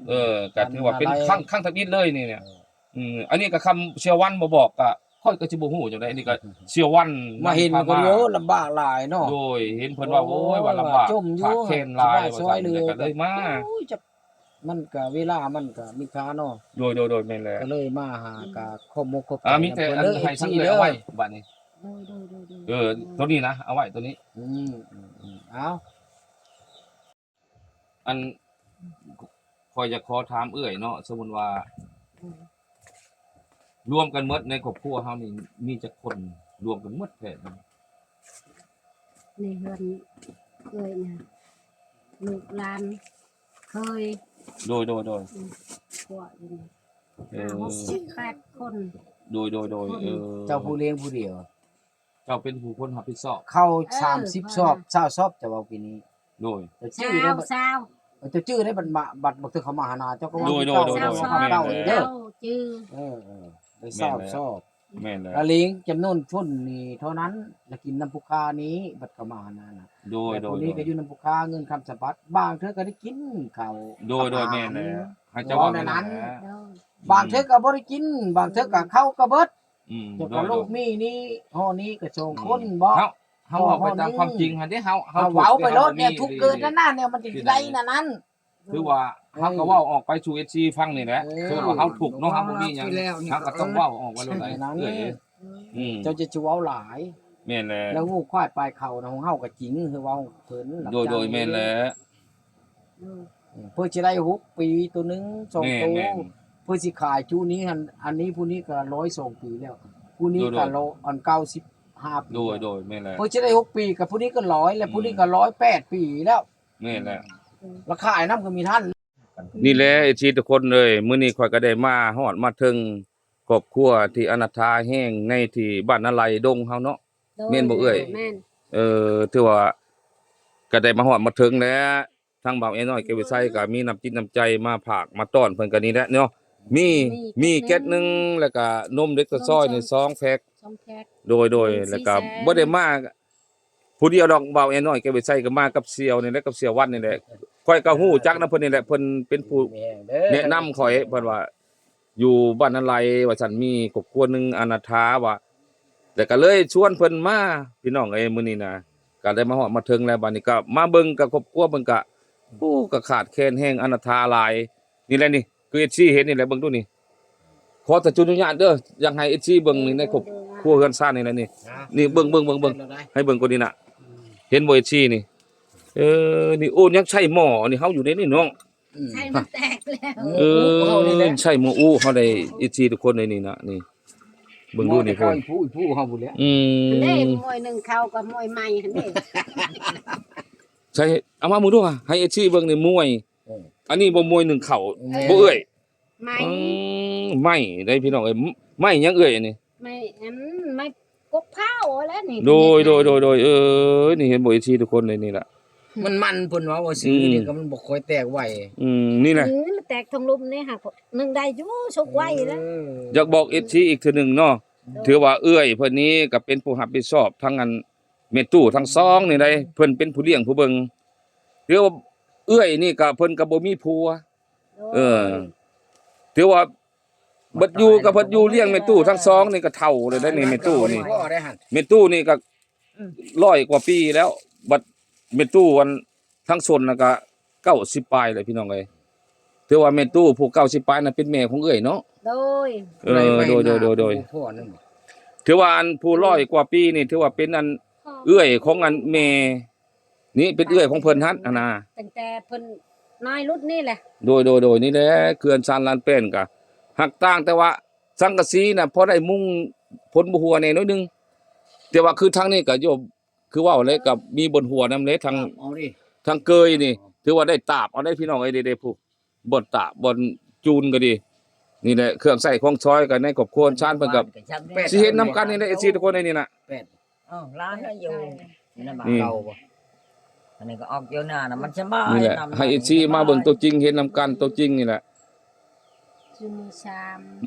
ເອີ ກະຖືວ່າເປັນຄັ້ງ ຄັ້ງທຳອິດເລີຍນີ້ ເອີ ອືມ ອັນນີ້ກໍຄຳເສຍວັນບໍ່ບອກ ກໍຂ້ອຍກໍຊິບໍ່ຮູ້ຈັ່ງໃດ ອັນນີ້ກໍເສຍວັນມາເຫັນ ພາມາ ໂອ້ ລຳບາກຫຼາຍເນາະ ໂດຍ ເຫັນເພິ່ນວ່າ ໂອ້ຍ ວ່າລຳບາກ ຈົມຢູ່ ຂາດແຄນຫຼາຍ ວ່າຊັ້ນ ແລ້ວກໍເລີຍມາ ໂອ້ຍ ຈັກ ມັນກໍເວລາມັນກໍມີຄ່າເນາະ ໂດຍ ໂດຍ ໂດຍ ແມ່ນແລ້ວ ກໍເລີຍມາຫາ ກໍຂອບມຸກຂອບໃຈ ອ່າ ມີແຕ່ອັນໃຫ້ທາງເອື້ອຍເອົາໄວ້ບາດນີ້ ໂດຍ ໂດຍ ໂດຍ ເອີ ໂຕນີ້ນະ ເອົາໄວ້ໂຕນີ້ ອືມ ອືມ ເອົາ ອັນ ຂ້ອຍຢາກຂໍຖາມເອື້ອຍເນາະ ສົມມຸດວ່າ ລວມກັນໝົດໃນຄອບຄົວເຮົານີ້ ມີຈັກຄົນ ລວມກັນໝົດແທ້ ໃນເຮືອນເອື້ອຍນະ ລູກຫຼານ ເຄີຍ ໂດຍ ໂດຍ ໂດຍ ອືມ ພວກນີ້ ເອີ ຫ້າ ຫົກ ເຈັດ ແປດຄົນ ໂດຍ ໂດຍ ໂດຍ ຄົນ ເອີ ເຈົ້າຜູ້ລ້ຽງຜູ້ດຽວ ເຈົ້າເປັນຜູ້ຄົນຮັບຜິດຊອບ ເຂົ້າ ເອີ ສາມສິບຊອບ ຊາວຊອບ ເຈົ້າເວົ້າປີນີ້ ໂດຍ ເຈົ້າຈື່ໄດ້ ຊາວ ເຈົ້າຈື່ໄດ້ ບັດມາ ບັດ ບັດເທື່ອເຂົາມາຫານາ ເຈົ້າກໍເວົ້າ ໂດຍ ໂດຍ ເຈົ້າ ໂດຍ ແມ່ນແຫຼະ ເຈົ້າຈື່ ເອີ ເອີ ໄດ້ຊາວຊອບ ແມ່ນແຫຼະ ລະເລັງຈຳນວນຄົນນີ້ເທົ່ານັ້ນ ລະກິນນຳຜູ້ຄ້ານີ້ ບັດເຂົາມາຫານານະ ໂດຍ ແລະ ໂດຍ ຜູ້ນີ້ກໍຢູ່ນຳຜູ້ຄ້າ ເງິນຄຳສຳບັດ ບາງເທື່ອກໍໄດ້ກິນເຂົ້າ ໂດຍ ໂດຍ ແມ່ນແຫຼະ ໃຫ້ເຈົ້າເວົ້າແນວນັ້ນ ໂດຍ ບາງເທື່ອກໍບໍ່ໄດ້ກິນ ບາງເທື່ອກໍເຂົ້າກໍເບິດ ອືມ ເຈົ້າກໍລູກມີນີ້ ຫໍ່ນີ້ກໍສອງຄົນ ອືມ ບໍ່ ເຮົາ ເຮົາເວົ້າໄປຕາມຄວາມຈິງຫັ້ນເດ້ ເຮົາ ເຮົາ ເຮົາເວົ້າໄປໂລດ ແນວທຸກເກີດນັ້ນນະ ແນວມັນຊິໄດ້ນັ້ນ ຄືວ່າ ເອີ ເຮົາກໍເວົ້າອອກໄປສູ່ເອັຟຊີຟັງນີ້ແຫຼະ ເອີ ຄືວ່າເຮົາທຸກເນາະ ເຮົາບໍ່ມີຫຍັງ ເຮົາກໍຕ້ອງເວົ້າອອກໄປໂລດ ເອີ ອືມ ເຈົ້າຈະເວົ້າຫຼາຍ ແມ່ນແຫຼະ ແລ້ວງູຄວາຍປາຍເຂົ້ານະ ຂອງເຮົາກໍຈິງ ຄືເວົ້າເພິ່ນ ໂດຍ ໂດຍ ແມ່ນແຫຼະ ອືມ ເພິ່ນຊິໄດ້ຫົກປີໂຕໜຶ່ງ ສອງໂຕ ແມ່ນ ເພິ່ນຊິຂາຍຈຸນີ້ຫັ້ນ ອັນນີ້ຜູ້ນີ້ກໍຮ້ອຍສອງປີແລ້ວ ຜູ້ນີ້ກໍ ໂດຍ ໂດຍ ອັນເກົ້າສິບຫ້າປີ ໂດຍ ໂດຍ ແມ່ນແຫຼະ ເພິ່ນຊິໄດ້ຫົກປີ ກັບຜູ້ນີ້ກໍຮ້ອຍ ແລ້ວຜູ້ນີ້ກໍ ອືມ ຮ້ອຍແປດປີແລ້ວ ແມ່ນແຫຼະ ລາຄາຂາຍນຳກໍມີທັນ ນີ້ແຫຼະ ເອັຟຊີທຸກຄົນເອີຍ ມື້ນີ້ຂ້ອຍກໍໄດ້ມາຮອດມາເຖິງຄອບຄົວທີ່ອະນາຖາແຮງໃນທີ່ບ້ານນາໄລດົງເຮົາເນາະ ໂດຍ ແມ່ນບໍ່ເອື້ອຍ? ແມ່ນ ເອີ ຖືວ່າກໍໄດ້ມາຮອດມາເຖິງແລ້ວ ທາງບ່າວແອນ້ອຍແກ້ວວິໄຊກໍມີນ້ຳຈິດນ້ຳໃຈມາຝາກມາຕ້ອນເພິ່ນກໍນີ້ແຫຼະເນາະ ມີ ມີແກັດໜຶ່ງ ແລ້ວກໍນົມເດັກຕາຊອຍນີ້ສອງແພັກ ສອງແພັກ ໂດຍ ໂດຍ ແລ້ວກໍບໍ່ໄດ້ມາ ຜູ້ດຽວດອກ ບ່າວແອນ້ອຍແກ້ວວິໄຊກໍມາກັບສ່ຽວນີ້ແຫຼະ ກັບສ່ຽວວັນນີ້ແຫຼະ ຂ້ອຍກໍຮູ້ຈັກນຳເພິ່ນນີ້ແຫຼະ ເພິ່ນເປັນຜູ້ແນະນຳຂ້ອຍ ເພິ່ນວ່າຢູ່ບ້ານນາໄລວ່າຊັ້ນ ມີຄອບຄົວໜຶ່ງອະນາຖາວ່າ ແລ້ວກໍເລີຍຊວນເພິ່ນມາ ພີ່ນ້ອງເອີຍ ມື້ນີ້ນະ ກໍໄດ້ມາຮອດມາເຖິງແລ້ວ ບາດນີ້ກໍມາເບິ່ງກັບຄອບຄົວເພິ່ນກໍ ໂອ້ ກໍຂາດແຄນແຮງ ອະນາຖາຫຼາຍ ນີ້ແຫຼະນີ້ ຄືເອັຟຊີເຫັນນີ້ແຫຼະ ເບິ່ງດູນີ້ ຂໍແຕ່ຈຸອະນຸຍາດເດີ ຢາກໃຫ້ເອັຟຊີເບິ່ງນີ້ ໃນຄອບຄົວເຮືອນຊານນີ້ແຫຼະນີ້ ນີ້ເບິ່ງ ເບິ່ງ ເບິ່ງ ເບິ່ງ ໃຫ້ເບິ່ງກ່ອນນີ້ນະ ເຫັນບໍ່ເອັຟຊີນີ້ ເອີ ນີ້ ໂອ້ ຍັງໃຊ້ໝໍ້ນີ້ເຮົາຢູ່ໃນນີ້ເນາະ ອືມ ໃຊ້ມັນແຕກແລ້ວ ເອີ ໃຊ້ໝໍ້ອູເຮົາໄດ້ ເອັຟຊີທຸກຄົນໃນນີ້ນະ ນີ້ ເບິ່ງດູນີ້ ໝໍ້ແຕ່ເກົ່າ ອີ່ຜູ້ ອີ່ຜູ້ເຮົາພຸ້ນແຫຼະ ອືມ ອັນນີ້ໝວຍໜຶ່ງເຂົ້າກັບໝວຍໃໝ່ຫັ້ນເດ້ ໃສ່ ເອົາມາເບິ່ງດູ ໃຫ້ເອັຟຊີເບິ່ງນີ້ ໝວຍ ເອີ ອັນນີ້ບໍ່ ໝວຍໜຶ່ງເຂົ້າ ເອີ ບໍ່ເອື້ອຍ? ໄມ້ ອືມ ໄມ້ເດ້ພີ່ນ້ອງເອີຍ ໄມ້ຫຍັງເອື້ອຍອັນນີ້? ໄມ້ ອັນ ໄມ້ກົກພ້າວຫັ້ນແຫຼະນີ້ ໂດຍ ໂດຍ ໂດຍ ໂດຍ ເອີ ນີ້ເຫັນບໍ່ ເອັຟຊີທຸກຄົນ ນີ້ລະ ມັນ ມັນເພິ່ນວ່າ ວ່າຊື່ ອືມ ນີ້ກໍມັນບໍ່ຄ່ອຍແຕກໄວ ອືມ ນີ້ນະ ອືມ ມັນແຕກທາງລຸ່ມນີ້ຫາໜຶ່ງໄດ້ຢູ່ ສຸກໄວແລ້ວ ເອີ ຢາກບອກເອັຟຊີອີກເທື່ອໜຶ່ງເນາະ ໂດຍ ຖືວ່າເອື້ອຍເພິ່ນນີ້ກໍເປັນຜູ້ຮັບຜິດຊອບທັງອັນ ແມ່ຕູ້ທັງສອງນີ້ໄດ໋ ເພິ່ນເປັນຜູ້ລ້ຽງຜູ້ເບິ່ງ ຖືວ່າ ເອື້ອຍນີ້ກໍເພິ່ນກໍບໍ່ມີຜົວ. ໂອ້ຍ ເອີ ຖືວ່າເບິດຢູ່ກໍເພິ່ນຢູ່ລ້ຽງແມ່ຕູ້ທັງສອງນີ້ກໍເຖົ້າແລ້ວເດ້ນີ້ ແມ່ຕູ້ນີ້ ພໍ່ໄດ້ຫັ້ນ ແມ່ຕູ້ນີ້ກໍ ອືມ ຮ້ອຍກວ່າປີແລ້ວ ບັດແມ່ຕູ້ອັນທາງຊົນນະກະເກົ້າສິບປາຍແລ້ວພີ່ນ້ອງເອີຍ. ຖືວ່າແມ່ຕູ້ຜູ້ເກົ້າສິບປາຍນັ້ນເປັນແມ່ຂອງເອື້ອຍເນາະ. ໂດຍ ເອີ ໂດຍ ໂດຍ ໂດຍ ໂດຍ ຜູ້ພໍ່ນັ້ນບໍ່ ຖືວ່າອັນຜູ້ຮ້ອຍກວ່າປີນີ້ຖືວ່າເປັນອັນເອື້ອຍຂອງອັນແມ່ ນີ້ເປັນເອື້ອຍຂອງເພິ່ນຫັ້ນຫັ້ນນະ ຕັ້ງແຕ່ເພິ່ນນ້ອຍລຸດນີ້ແຫຼະ. ໂດຍ ໂດຍ ໂດຍ ນີ້ແຫຼະ ເຮືອນຊານລານແປ້ນກະຮັກຕ່າງ ແຕ່ວ່າສັງກະສີນະພໍໄດ້ມຸງພົນບໍ່ຫົວແດ່ໜ້ອຍໜຶ່ງ ແຕ່ວ່າຄືທາງນີ້ກະໂຍມ ຄືເວົ້າແຫຼະ ກະມີບ່ອນຫົວນຳເດ້ ທາງ ເອົາດິ ທາງເກີຍນີ້ ອໍ ຖືວ່າໄດ້ຕາບເອົາໄດ້ພີ່ນ້ອງເອີຍ ເດ້ໆ ຜູ້ ບ່ອນຕາບ ບ່ອນຈູນກໍດີ. ນີ້ແຫຼະ ເຄື່ອງໃຊ້ຂອງສອຍກໍໃນຄອບຄົວຊານເພິ່ນກໍ ບ້ານກໍຊ່ຳແດ່ ຊິເຮັດນຳກັນນີ້ແຫຼະ ເອັຟຊີທຸກຄົນ ໃນນີ້ນະ ແປດ ເອີ ຫຼານເຮົາຢູ່ໃນບ້ານເກົ່າບໍ່ ອັນນີ້ກໍອອກຢູ່ໜ້ານະ ມັນສະບາຍ ນີ້ແຫຼະ ນຳ ໃຫ້ເອັຟຊີມາເບິ່ງຕົວຈິງ ເຮັດນຳກັນຕົວຈິງນີ້ແຫຼະ ຢູ່ໝູ່ສາມ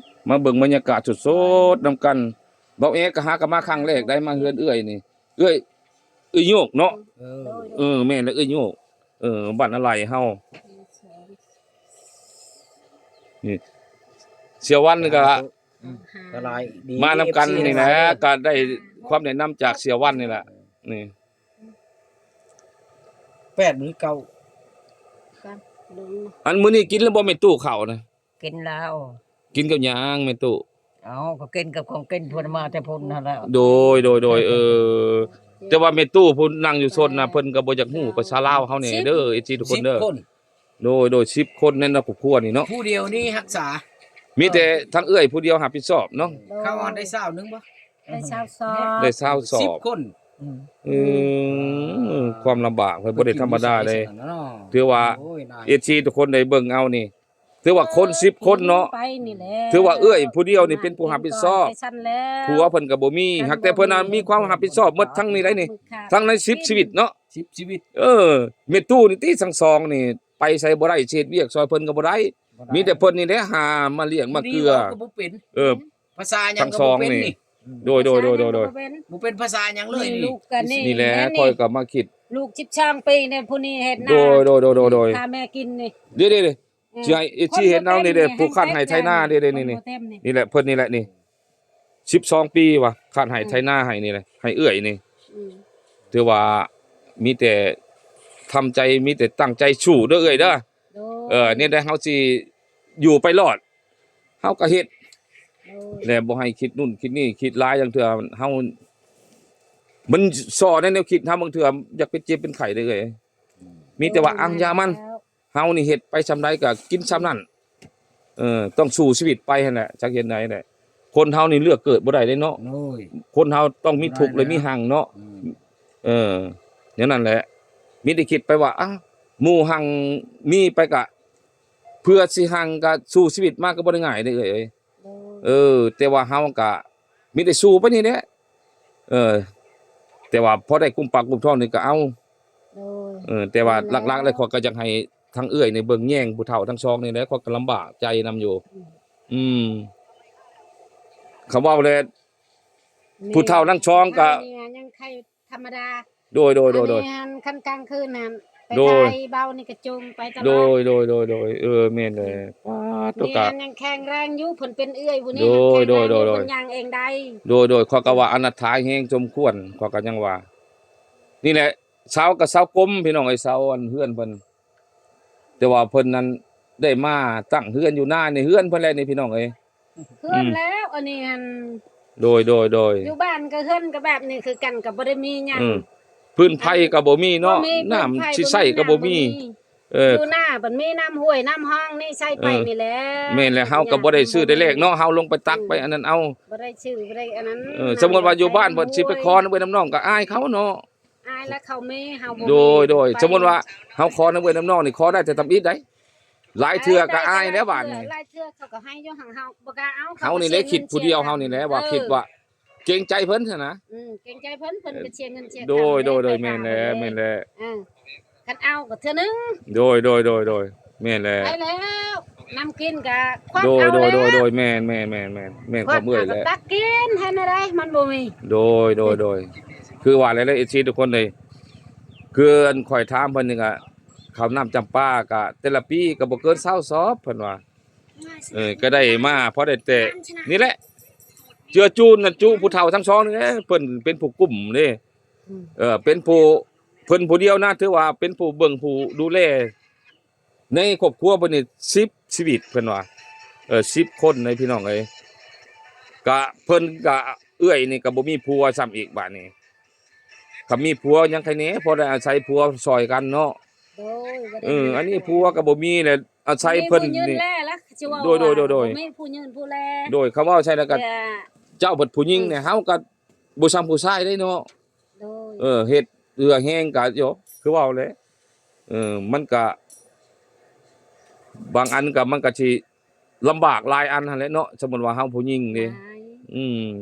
ມາເບິ່ງບັນຍາກາດສົດໆນຳກັນ. ເບົາແອກໍຫາກໍມາຄັ້ງແລກໄດ້ ມາເຮືອນເອື້ອຍນີ້ ເອື້ອຍ ເອື້ອຍໂຍກເນາະ ເອີ ເອີ ແມ່ນແລ້ວ ເອື້ອຍໂຍກ ເອີ ບ້ານອາໄລເຮົາ ນີ້ ເສຍວັນນີ້ກໍ ອືມ ກໍຫຼາຍດີ ມານຳກັນນີ້ແຫຼະ ເອັຟຊີ ກໍໄດ້ຄວາມແນະນຳຈາກເສຍວັນນີ້ແຫຼະ ນີ້ ແປດຫຼືເກົ້າ ອັນມື້ນີ້ກິນແລ້ວບໍ່ແມ່ຕູ້ເຂົ້ານະ? ກິນແລ້ວ ກິນກັບຫຍັງແມ່ຕູ້? ເອົ້າ ກໍກິນກັບຂອງກິນເພິ່ນມາແຕ່ພຸ້ນຫັ້ນແຫຼະ ໂດຍ ໂດຍ ໂດຍ ເອີ ແຕ່ວ່າແມ່ຕູ້ຜູ້ນັ່ງຢູ່ຊົນນະ ເພິ່ນກໍບໍ່ຢາກຮູ້ພາສາລາວເຮົາແດ່ເດີ ເອັຟຊີທຸກຄົນເດີ ສິບຄົນ ໂດຍ ໂດຍ ສິບຄົນໃນຄອບຄົວນີ້ເນາະ ຜູ້ດຽວນີ້ຮັກສາ ມີແຕ່ທາງເອື້ອຍຜູ້ດຽວຮັບຜິດຊອບເນາະ ເຂົາໄດ້ຊາວໜຶ່ງບໍ່? ໄດ້ຊາວສອງ ໄດ້ຊາວສອງ ສິບຄົນ ອືມ ອືມ ຄວາມລຳບາກເພິ່ນບໍ່ໄດ້ທຳມະດາເດ້ ຖືວ່າ ໂອ້ຍ ນາຍ ເອັຟຊີທຸກຄົນໄດ້ເບິ່ງເອົານີ້ ຖືວ່າຄົນສິບຄົນເນາະ ຖືວ່າເອື້ອຍຜູ້ດຽວນີ້ເປັນຜູ້ຮັບຜິດຊອບ ຜົວເພິ່ນກໍບໍ່ມີ ຫາກແຕ່ເພິ່ນນະມີຄວາມຮັບຜິດຊອບໝົດທັງນີ້ໄດ໋ນີ້ ທັງໃນສິບຊີວິດເນາະ ສິບຊີວິດ ເອີ ແມ່ຕູ້ນີ້ຕິ ທັງສອງນີ້ໄປໃສບໍ່ໄດ້ ຊິເຮັດວຽກຊ່ອຍເພິ່ນກໍບໍ່ໄດ້ ບໍ່ໄດ້ ມີແຕ່ເພິ່ນນີ້ແຫຼະຫາມາລ້ຽງມາເກືອ ເອີ ພາສາຫຍັງກໍບໍ່ເປັນນີ້ ໂດຍ ໂດຍ ໂດຍ ໂດຍ ບໍ່ເປັນພາສາຫຍັງເລີຍນີ້ ນີ້ແຫຼະຂ້ອຍກໍມາຄິດ ລູກສິບສອງປີນີ້ ຜູ້ນີ້ເຮັດນາ ໂດຍ ໂດຍ ໂດຍ ໂດຍ ພາແມ່ກິນນີ້ ເດ້ໆ ຊິໃຫ້ ຊິເຮັດເອົານີ້ເດ້ ຜູ້ຄັນໄຮ່ໄຖນາເດ້ ນີ້ ນີ້ແຫຼະ ເພິ່ນນີ້ແຫຼະນີ້ ສິບສອງປີວ່າຄັນໄຮ່ໄຖນາໃຫ້ນີ້ແຫຼະ ໃຫ້ເອື້ອຍນີ້ ອືມ ຖືວ່າມີແຕ່ທຳໃຈ ມີແຕ່ຕັ້ງໃຈສູ້ເດີເອື້ອຍເດີ ໂດຍ ເອີ ແນວໃດເຮົາຊິຢູ່ໄປລອດ ເຮົາກໍເຮັດ ໂດຍ ແລະບໍ່ໃຫ້ຄິດນັ້ນຄິດນີ້ ຄິດຫຼາຍ ລາງເທື່ອເຮົາ ມັນສໍໃນແນວຄິດເຮົາ ບາງເທື່ອຢາກເປັນເຈັບເປັນໄຂ້ເດ້ເອື້ອຍ ອືມ ມີແຕ່ວ່າ ໂດຍ ອັງຢາມັນ ເຮົານີ້ເຮັດໄປຊ່ຳໃດກໍກິນຊ່ຳນັ້ນ ເອີ ຕ້ອງສູ້ຊີວິດໄປຫັ້ນແຫຼະ ຈັກເຮັດໃດແຫຼະ ຄົນເຮົານີ້ເລືອກເກີດບໍ່ໄດ້ເດ້ເນາະ ໂດຍ ຄົນເຮົາຕ້ອງມີທຸກ ແລະມີຮັ່ງເນາະ ອືມ ເອີ ແນວນັ້ນແຫຼະ ມີແຕ່ຄິດໄປວ່າ ອາ ໝູ່ຮັ່ງມີໄປກະ ເພື່ອຊິຮັ່ງກະສູ້ຊີວິດມາກໍບໍ່ໄດ້ງ່າຍເດ້ເອື້ອຍເອີຍ ໂດຍ ເອີ ແຕ່ວ່າເຮົາກະມີແຕ່ສູ້ໄປນີ້ແຫຼະ ເອີ ແຕ່ວ່າພໍໄດ້ກຸມປາກກຸມທ້ອງນີ້ກໍເອົາ ໂດຍ ເອີ ແຕ່ວ່າຫຼັກໆແລ້ວຂ້ອຍກໍຢາກໃຫ້ທາງເອື້ອຍນີ້ເບິ່ງແຍງຜູ້ເຖົ້າທັງສອງນີ້ແຫຼະ ຂ້ອຍກໍລຳບາກໃຈນຳຢູ່ ອືມ ອືມ ຄຳເວົ້າແລ້ວ ນີ້ ຜູ້ເຖົ້າທັງສອງກໍ ອັນນີ້ຍັງໄຄ ທຳມະດາ ໂດຍ ໂດຍ ໂດຍ ອັນນີ້ຫັ້ນ ຄັນກາງຄືນຫັ້ນ ໄປ ໂດຍ ຖ່າຍເບົານີ້ກະຈູງໄປຕະຫຼອດ ໂດຍ ໂດຍ ໂດຍ ໂດຍ ເອີ ແມ່ນແຫຼະ ອືມ ປາດໂຕ ນີ້ຫັ້ນຍັງແຂງແຮງຢູ່ ເພິ່ນເປັນເອື້ອຍຜູ້ນີ້ ໂດຍ ແຂງແຮງຢູ່ ໂດຍ ໂດຍ ເພິ່ນຍ່າງເອງໄດ້ ໂດຍ ໂດຍ ຂ້ອຍກໍວ່າອະນາດຖາແຮງສົມຄວນ ຂ້ອຍກໍຍັງວ່າ ນີ້ແຫຼະ ຊາວກໍຊາວກົມ ພີ່ນ້ອງເອີຍ ຊາວອັນເຮືອນເພິ່ນ ແຕ່ວ່າເພິ່ນນັ້ນໄດ້ມາຕັ້ງເຮືອນຢູ່ນາໃນເຮືອນເພິ່ນແຫຼະນີ້ ພີ່ນ້ອງເອີຍ ເຮືອນແລ້ວ ອືມ ອັນນີ້ຫັ້ນ ໂດຍ ໂດຍ ໂດຍ ຢູ່ບ້ານກໍເຮືອນກໍແບບນີ້ຄືກັນ ກໍບໍ່ໄດ້ມີຫຍັງ ອືມ ພື້ນໄຟກໍບໍ່ມີເນາະ ບໍ່ມີ ນ້ຳ ພື້ນໄຟ ຊິໃຊ້ກໍບໍ່ມີ ບໍ່ມີນ້ຳ ບໍ່ມີ ເອີ ຢູ່ນາບັດມີນ້ຳຫ້ວຍນ້ຳຮ່ອງນີ້ໃຊ້ໄປ ເອີ ນີ້ແຫຼະ ແມ່ນແຫຼະ ເຮົາກໍບໍ່ໄດ້ຊື້ໄດ້ແລກເນາະ ເຮົາລົງໄປຕັກ ອືມ ໄປອັນນັ້ນເອົາ ບໍ່ໄດ້ຊື້ ບໍ່ໄດ້ອັນນັ້ນ ເອີ ສົມມຸດວ່າຢູ່ບ້ານເພິ່ນຊິໄປຂໍນຳເອື້ອຍນຳນ້ອງກໍອາຍເຂົາເນາະ ອາຍແລ້ວເຂົາມີ ເຮົາບໍ່ມີ ໂດຍ ໂດຍ ໄປ ສົມມຸດວ່າເຮົາຂໍນຳເອື້ອຍນຳນ້ອງນີ້ ຂໍໄດ້ແຕ່ທຳອິດໃດ ຫຼາຍເທື່ອກໍອາຍແລ້ວບາດນີ້ ຫຼາຍເທື່ອເຂົາກໍໃຫ້ຢູ່ ເຮົາ ເຮົາບໍ່ກ້າເອົາ ເຮົານີ້ແຫຼະຄິດຜູ້ດຽວ ເຮົານີ້ແຫຼະວ່າ ເອີ ຄິດວ່າເກງໃຈເພິ່ນຫັ້ນນະ ອືມ ເກງໃຈເພິ່ນ ເພິ່ນກໍເສຍເງິນເສຍຄຳ ໂດຍ ໂດຍ ໂດຍ ແມ່ນແຫຼະ ແມ່ນແຫຼະ ເອີ ຄັນເອົາກໍເທື່ອໜຶ່ງ ໂດຍ ໂດຍ ໂດຍ ໂດຍ ແມ່ນແຫຼະ ໄປແລ້ວ ນ້ຳກິນກໍຄວັກເອົາແລ້ວ ໂດຍ ໂດຍ ໂດຍ ແມ່ນ ແມ່ນ ແມ່ນ ແມ່ນ ແມ່ນຄວາມເອື້ອຍແຫຼະ ຄວັກເອົາກໍຕັກກິນ ເຮັດແນວໃດ ມັນບໍ່ມີ ໂດຍ ໂດຍ ໂດຍ ຄືວ່າແຫຼະ ເອັຟຊີທຸກຄົນເອີຍ ຄືອັນຂ້ອຍຖາມເພິ່ນນີ້ກໍ ເຂົ້ານ້ຳຈຳປາກະແຕ່ລະປີກະບໍ່ເກີນຊາວສອບເພິ່ນວ່າ. ເອີ ກະໄດ້ມາພໍໄດ້ແຕ່ນີ້ແຫຼະ ເຈືອຈູນນັ້ນຈຸຜູ້ເຖົ້າທັງສອງນີ້ແຫຼະ ເພິ່ນເປັນຜູ້ກຸ້ມເດ້. ອືມ ເອີ ເປັນຜູ້ ເພິ່ນຜູ້ດຽວນະ ຖືວ່າເປັນຜູ້ເບິ່ງຜູ້ດູແລ ໃນຄອບຄົວເພິ່ນນີ້ສິບຊີວິດເພິ່ນວ່າ ເອີ ສິບຄົນເດ້ພີ່ນ້ອງເອີຍ. ກະເພິ່ນກະເອື້ອຍນີ້ກະບໍ່ມີຜົວຊ້ຳອີກບາດນີ້ ຄັນມີຜົວຍັງໃຄແດ່ ພໍໄດ້ອາໄສຜົວຊ່ອຍກັນເນາະ. ໂດຍ ບໍ່ໄດ້ ເອີ ມີ ອັນນີ້ຜົວກະບໍ່ມີແຫຼະ ອາໄສເພິ່ນນີ້ ໂດຍ ໂດຍ ໂດຍ ໂດຍ ບໍ່ມີຜູ້ຍື່ນຜູ້ແລ ໂດຍ ຄຳເວົ້າໃສ່ແລ້ວກະ ເຈົ້າເພິ່ນຜູ້ຍິງນີ້ ເຮົາກະບໍ່ຊ້ຳຜູ້ຊາຍເດ້ເນາະ. ໂດຍ ເອີ ເຮັດເຫື່ອແຮງກະ ໂຍ ຄືເວົ້າແຫຼະ ເອີ ມັນກະ ບາງອັນກະ ມັນກະຊິລຳບາກຫຼາຍອັນຫັ້ນແຫຼະເນາະ ສົມມຸດວ່າເຮົາຜູ້ຍິງເດ້. ອືມ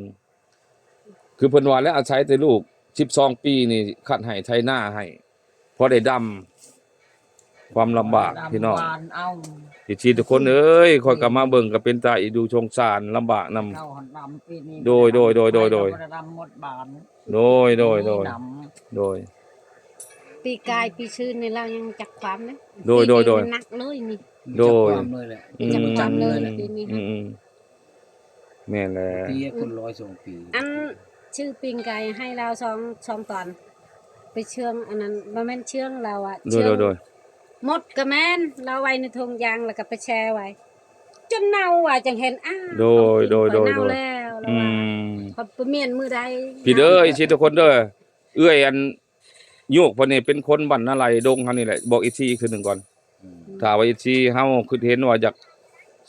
ຄືເພິ່ນວ່າແຫຼະ ອາໄສແຕ່ລູກສິບສອງປີນີ້ ຄັດໄຮ່ໄຖນາໃຫ້ ພໍໄດ້ດຳ ຄວາມລຳບາກພີ່ນ້ອງ ເອັຟຊີທຸກຄົນເອີຍ. ຂ້ອຍກະມາເບິ່ງກະເປັນຕາອີດູສົງສານ ລຳບາກນຳ. ໂດຍ ໂດຍ ໂດຍ ໂດຍ ໂດຍ ໂດຍ ໂດຍ ໂດຍ ໂດຍ ປີກາຍປີຊືນນີ້ລາວຍັງຈັກຄວາມເດ້. ໂດຍ ໂດຍ ໂດຍ ໜັກເລີຍນີ້ ໂດຍ ຈັກຄວາມເລີຍແຫຼະ ອືມ ຈັກຄວາມເລີຍປີນີ້ ອືມ ແມ່ນແຫຼະ ປີຄົນຮ້ອຍສອງປີ. ອັນຊື້ປີ້ງໄກ່ໃຫ້ລາວສອງ ສອງຕອນ ໄປເຊື່ອງອັນນັ້ນ ບໍ່ແມ່ນເຊື່ອງລາວອະ ໂດຍ ເຊື່ອງ ໂດຍ ໂດຍ ມົດກະແມ່ນ ລາວໄວ້ໃນຖົງຢາງ ແລ້ວກະໄປແຊ່ໄວ້ ຈົນເນົ່າວ່າຈັ່ງເຫັນ ອ້າວ ໂດຍ ຂອງກິນ ໂດຍ ຂ້ອຍເນົ່າ ໂດຍ ແລ້ວ ລາວວ່າ ອືມ ຂ້ອຍໄປມ້ຽນມື້ໃດ ພີ່ເດີ ເອັຟຊີທຸກຄົນເດີ ເອື້ອຍອັນ ໂຍກເພິ່ນນີ້ເປັນຄົນບ້ານນາໄລດົງເຮົານີ້ແຫຼະ ບອກເອັຟຊີອີກເທື່ອໜຶ່ງກ່ອນ. ອືມ ຖ້າວ່າເອັຟຊີເຮົາຄິດເຫັນວ່າຢາກ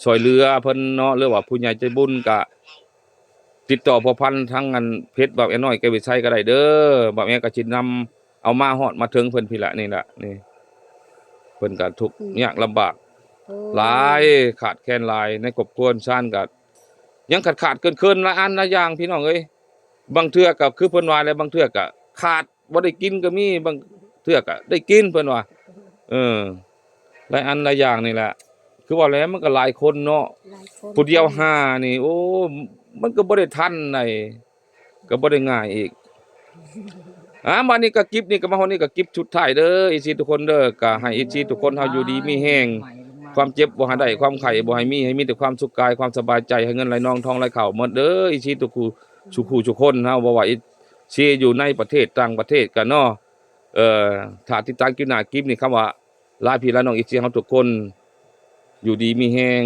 ຊ່ວຍເຫຼືອເພິ່ນເນາະ ຫຼືວ່າຜູ້ໃຫຍ່ໃຈບຸນກະຕິດຕໍ່ພົວພັນທາງອັນເພຈບ່າວແອນ້ອຍແກ້ວວິໄຊກະໄດ້ເດີ. ບ່າວແອກະຊິນຳເອົາມາຮອດມາເຖິງເພິ່ນພີ້ລະ ນີ້ລະ ນີ້ ເພິ່ນກະທຸກ ອືມ ຍາກລຳບາກ ໂອ້ ຫຼາຍ ຂາດແຄນຫຼາຍ ໃນຄອບຄົວຊານກະຍັງຂາດໆເຂີນໆ ຫຼາຍອັນຫຼາຍຢ່າງພີ່ນ້ອງເອີຍ. ບາງເທື່ອກະຄືເພິ່ນວ່າແຫຼະ ບາງເທື່ອກະຂາດ ບໍ່ໄດ້ກິນກະມີ ບາງເທື່ອກະໄດ້ກິນເພິ່ນວ່າ ເອີ ຫຼາຍອັນຫຼາຍຢ່າງນີ້ແຫຼະ ຄືວ່າແຫຼະ ມັນກະຫຼາຍຄົນເນາະ ຫຼາຍຄົນ ຜູ້ດຽວຫ້ານີ້ ໂອ້ ມັນກະບໍ່ໄດ້ທັນໃດ ກະບໍ່ໄດ້ງ່າຍອີກ. ອ່າ ບາດນີ້ກະກິບນີ້ກະມາຮອດນີ້ກະກິບສຸດທ້າຍເດີ ເອັຟຊີທຸກຄົນເດີ ກະໃຫ້ເອັຟຊີທຸກຄົນເຮົາຢູ່ດີມີແຮງ ຄວາມເຈັບບໍ່ໃຫ້ໄດ້ ຄວາມໄຂ້ບໍ່ໃຫ້ມີ ໃຫ້ມີແຕ່ຄວາມສຸກກາຍ ຄວາມສະບາຍໃຈ ໃຫ້ເງິນໄຫຼນອງທອງໄຫຼເຂົ້າໝົດເດີ ເອັຟຊີທຸກຜູ້ ສູ່ຜູ້ສູ່ຄົນເຮົາ ບໍ່ວ່າເອັຟຊີຢູ່ໃນປະເທດຕ່າງປະເທດກະເນາະ. ເອີ ຖ້າຕິດຕາມກິບໜ້າກິບນີ້ ຄຳວ່າລາພີ່ລານ້ອງເອັຟຊີເຮົາທຸກຄົນ ຢູ່ດີມີແຮງ